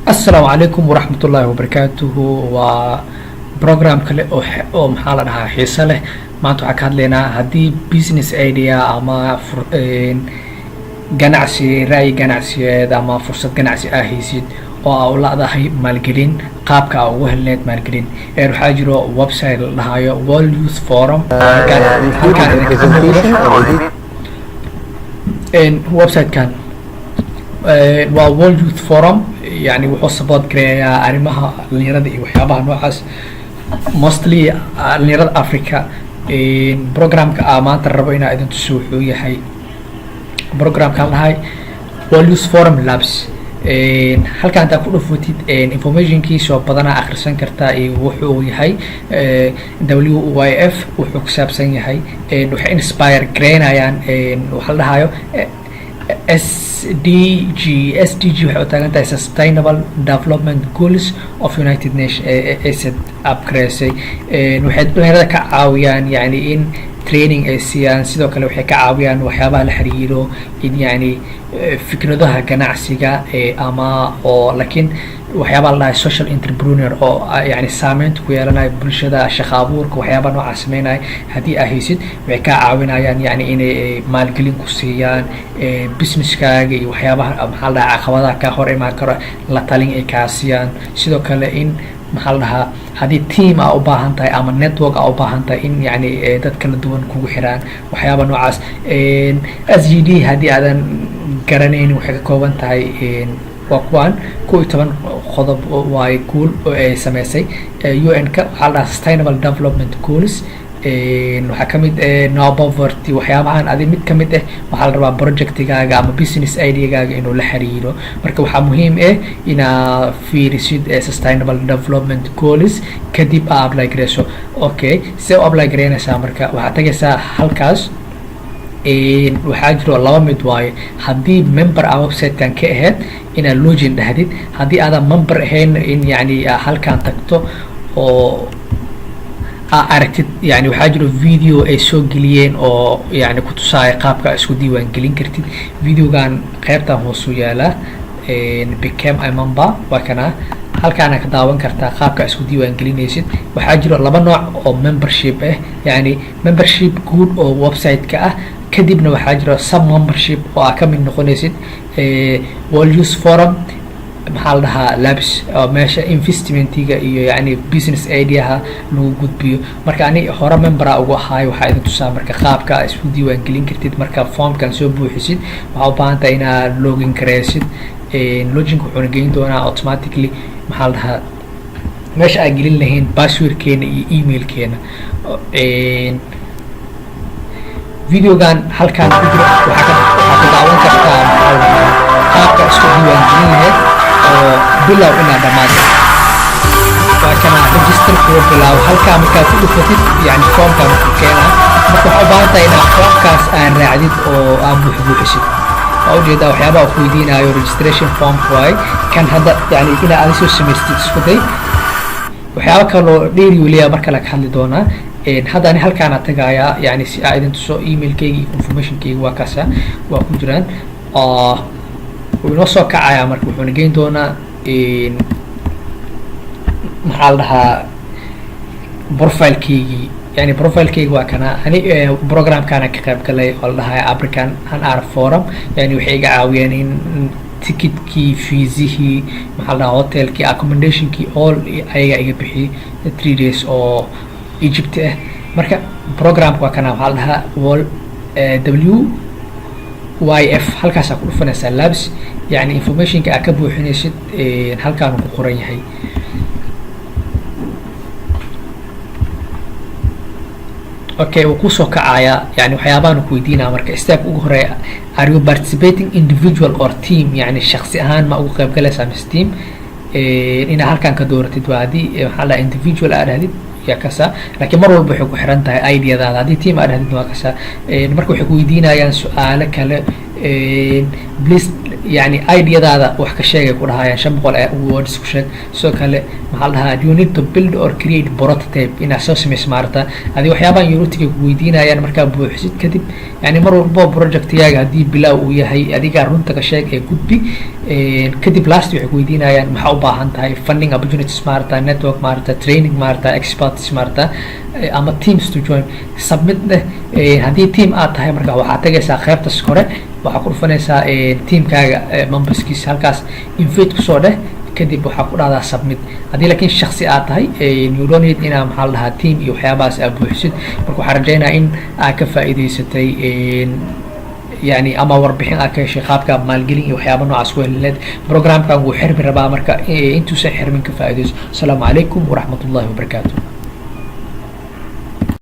Asalaamu calaykum waraxmatullaahi wabarakaatuhu. Waa program kale oo maxaa la dhahaa, xiiso leh. Maanta waxaan ka hadlaynaa haddii business idea ama ganacsi, ra'yi ganacsiyeed ama fursad ganacsi aa haysid oo aa u la'dahay maalgelin, qaabka aa ugu helneed maalgelin. Waxaa jiro website la dhahayo World Youth Forum. Halkaan including the idinkaga muuqdo. Presentation already. Website-kan waa World Youth Forum, yani wuxuu support gareeyaa arrimaha dhalinyarada iyo waxyaabaha noocaas, mostly dhalinyarada Africa. Programka aa maanta rabo inaa idin tuso wuxuu yahay programkan dhahay World Youth Forum Labs. Halkaan haddaa ku dhufatid, informationkiisa oo badanaa akhrisan kartaa iyo wuxuu yahay WYF, wuxuu ku saabsan yahay. Waxay inspire gareynayaan waxa la dhahayo SDG. SDG waxay u taagan tahay Sustainable Development Goals of United Nation ee set up gareysay. Waxay dhalinyarada ka caawiyaan yani in training ay siiyaan. Sidoo kale waxay ka caawiyaan waxyaabaha la xiriiro in yani fikradaha ganacsiga ama oo laakiin waxyaabaha la dhahay social entrepreneur oo yani saameynta ku yeelanaya bulshada, shaqa abuurka, waxyaabaha noocaas sameynaya. Haddii aa haysid, waxay kaa caawinayaan yani inay maalgelin ku siiyaan businesskaaga iyo waxyaabaha, maxaa la dhahaa, caqabadaha kaa hor imaan karo, la talin ay kaa siiyaan. Sidoo kale in, maxaa la dhahaa, haddii team aa u baahan tahay ama network aa u baahan tahay, in yani dad kala duwan kugu xiraan, waxyaaba noocaas. SGD haddii aadan garanaynin, waxay ka kooban tahay waa kuwaan 11 qodob waaye, goal oo ay sameysay UN-ka. Waxaa la dhahaa Sustainable Development Goals. Waxaa kamid no poverty, waxyaabahan adi mid kamid ah waxaa la rabaa projectigaaga ama business ideagaaga inuu la xiriiro. Marka waxaa muhiim ah inaa fiirisid Sustainable Development Goals, kadib aa apply gareyso. Okay, see u apply gareynaysaa? Marka waxaad tagaysaa halkaas. Waxaa jiro laba mid waaye: haddii member a website-kan ka ahayd, inaad login dhahdid; haddii aadan member ahayn, in yani halkan tagto oo aa aragtid. Yani waxaa jiro video ay soo geliyeen oo yani kutusaaya qaabka isku diiwaan gelin kartid. Videogan qeybtan hoosu yaalaa, "Become a member", waa kana. Halkaana ka daawan kartaa qaabka isku diiwaan gelinaysid. Waxaa jiro laba nooc oo membership ah, yani membership guud oo website-ka ah, kadibna waxaa jiro sub membership oo aa kamid noqonaysid World Youth Forum, maxaa la dhahaa, Labs, oo meesha investmentiga iyo yani business ideaha lagu gudbiyo. Marka ani hore membera ugu ahaay. Waxaa idin tusaa marka qaabka aa isku diiwaan gelin kartid. Marka formkan soo buuxisid, waxaa u baahan tahay inaad login gareysid. Loginka wuxuuna geyn doonaa automatically, maxaa la dhahaa, meesha aan gelin lahayn passwordkeena iyo emailkeena. Videogan halkaan ku jiro waxaa ku daawan kartaa, maxaa la dhahaa, qaabka isku diiwaan gelin lahayd oo bilow ilaa dhammaad. Waa kana register kuwa bilaabo. Halkaa markaad ku dhufatid, yani formkaan ku keenaa. Marka waxaa u baahan tahay inaad formkaas aan raacdid oo aad buuxbuuxisid. Waa ujeedaa waxyaabaha ku weydiinayo, registration form waaye kan hadda, yani inaad adi soo samaystid isku day. Waxyaaba kaloo dheeri uu leeyahay marka laga hadli doonaa. Hadda ani halkaana tagayaa, yani si aa idin tuso. Emailkayga iyo informationkayga waa kaasa, waa ku jiraan. Wuu inoo soo kacayaa. Marka wuxuuna geyn doonaa, maxaa la dhahaa, profilkeygii. Yani profilekeyga waa kana. Ani programkana ka qayb galay oo la dhahay African and Arab Forum. Yani waxay iga caawiyeen in ticketkii, fiisihii, maxaa la dhahaa, hotelkii, accommodationkii, all ayagaa iga bixiyey 3 days oo Egypt ah. Marka programka waa kana, waxaa la dhahaa World WYF. Halkaasaa ku dhufanaysaa Labs, yani informationka aad ka buuxinaysid halkaanu ku qoran yahay. Okay, wuu kusoo kacayaa. Yani waxyaabahan ku weydiinaya marka step ugu horeeya: "Are you participating individual or team?" Yani shaksi ahaan ma uga qayb galaysaa mise team? Inaa halkan ka dooratid waa. Haddii, maxaa la dhahaa, individual aad dhahdid, yaa kasa, laakiin mar walba waxay ku xiran tahay ideadaada. Haddii team aad dhahdid, waa kasa. Marka waxay ku weydiinayaan su-aalo kale. Please, yani ideadaada wax ka sheegay ku dhahayaan, 500 words ku sheeg. Sidoo kale maxaa la dhahaa, you need to build or create prototype, inaad soo samayso maarata adi waxyaabahan Unitiga ku weydiinayaan. Markaa buuxisid kadib, yani mar walbo projectigaaga haddii bilaaw uu yahay, adigaa runta ka sheeg ee gudbi. Kadib last waxay ku weydiinayaan maxaa u baahan tahay: funding opportunities maarata, network maarata, training maarata, experts maarata, ama teams to join. Submit dheh. Haddii team aad tahay, marka waxaad tagaysaa qaybtas kore, waxaa ku dhufanaysaa teamkaaga memberskiisa, halkaas invite kusoo dheh, kadib waxaa ku dhahdaa submit. Haddii laakiin shaksi aad tahay, you don't need inaa, maxaa la dhahaa, team iyo waxyaabahaas aad buuxisid. Marka waxaan rajaynaya in aad ka faa'iidaysatay, yani ama warbixin aad ka heshay qaabka maalgelin iyo waxyaaba noocaas ku helileed. Programkan wuu xirmi rabaa, marka intuusan xirmin ka faa'iidayso. Asalaamu calaykum waraxmat ullahi wabarakaatu.